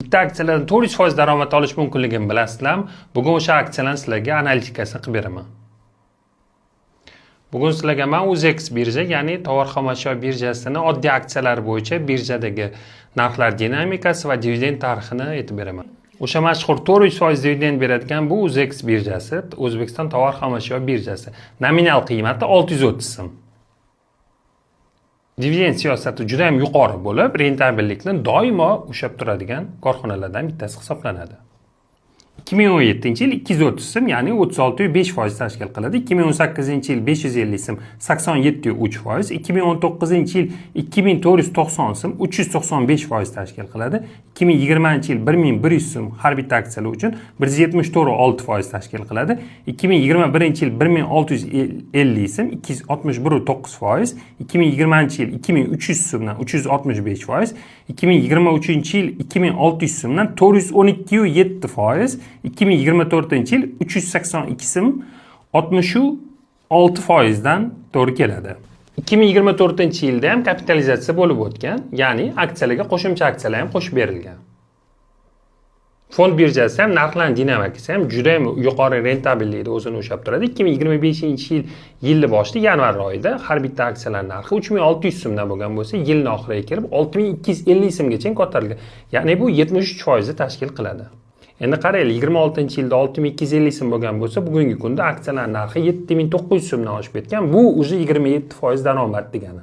Bitta aksiyalardan 400% daromad olish mumkinligini bilasizlarmi? Bugun o'sha aksiyalarni sizlarga analitikasini qilib beraman. Bugun sizlarga man UZEX birja, ya'ni tovar xom ashyo birjasini oddiy aksiyalar bo'yicha birjadagi narxlar dinamikasi va dividend tarixini aytib beraman. O'sha mashhur 400% dividend beradigan bu UZEX birjasi, O'zbekiston tovar xom ashyo birjasi. Nominal qiymati 630 so'm. Dividend siyosati juda ham yuqori bo'lib, rentabellikni doimo ushlab turadigan korxonalardan bittasi hisoblanadi. 2017 yil 230 so'm, ya'ni 36,5% tashkil qiladi. 2018 yil 550 so'm, 87,3%. 2019 yil 2490 so'm, 395% tashkil qiladi. 2020 yil 1100 so'm, har bitta aksiyalar uchun 174,6% tashkil qiladi. 2021 yil 1650 so'm, 261,9%. 2020 yil 2300 so'mdan 365%. 2023 yil 2600 so'mdan 412,7%. 2024 yil 382 so'm, 66 foizdan to'g'ri keladi. 2024 yilda ham kapitalizatsiya bo'lib o'tgan, ya'ni aksiyalarga qo'shimcha aksiyalar ham qo'shib berilgan. Fond birjasi ham narxlar dinamikasi ham juda ham yuqori rentabellikda o'zini ushlab turadi. 2025 yil yilni boshida, yanvar oyida har bitta aksiyalar narxi 3600 so'mdan bo'lgan bo'lsa, yilni oxiriga kelib 6250 so'mgacha ko'tarilgan. Ya'ni bu 73 foizni tashkil qiladi. Endi qaranglar, 26 yilda 6250 so'm bo'lgan bo'lsa, bugungi kunda aksiyalar narxi 7900 so'mdan oshib ketgan. Bu уже 27% daromad degani.